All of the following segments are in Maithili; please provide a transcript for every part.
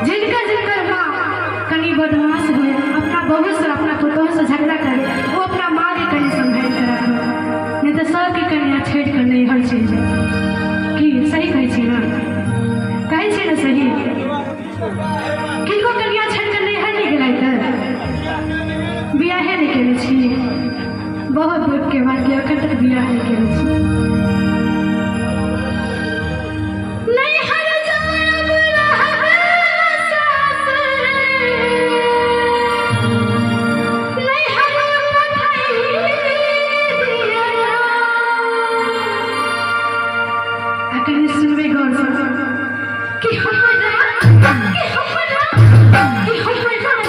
जिनकर जिनकर माँ कनी बदमाश होय, अपना बहू से अपना पुतोह से झगड़ा करे, वो अपना माँ के कनी संभाल के रखो, नहीं तो सबके कनिया छोड़ कर नैहर चलि जाए। की सही कहै छी ना? कहै छी ना सही? किनको कनिया छोड़ कर नैहर नहि गेलै तऽ बियाहे नहि केने छी। बहुत दुख के बात कि अखन तक बियाह नहि केने छी। नैहर जायब रहब सासुर, नैहर पठाइ दिअ। आ कनि सुनबै गौरसँ कि हमरा कि हमरा कि हमरा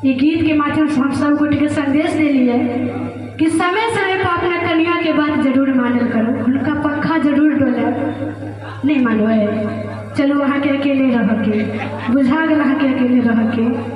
ये गीत के माध्यम से हम सब गोटे के संदेश देलिए कि समय समय पर अपना कन्या के बात जरूर मानल करो, उनका पंखा जरूर डोले। नहीं मानो है, चलो अहाँ के अकेले रह के बुझा गेल, अहाँ के अकेले रह के।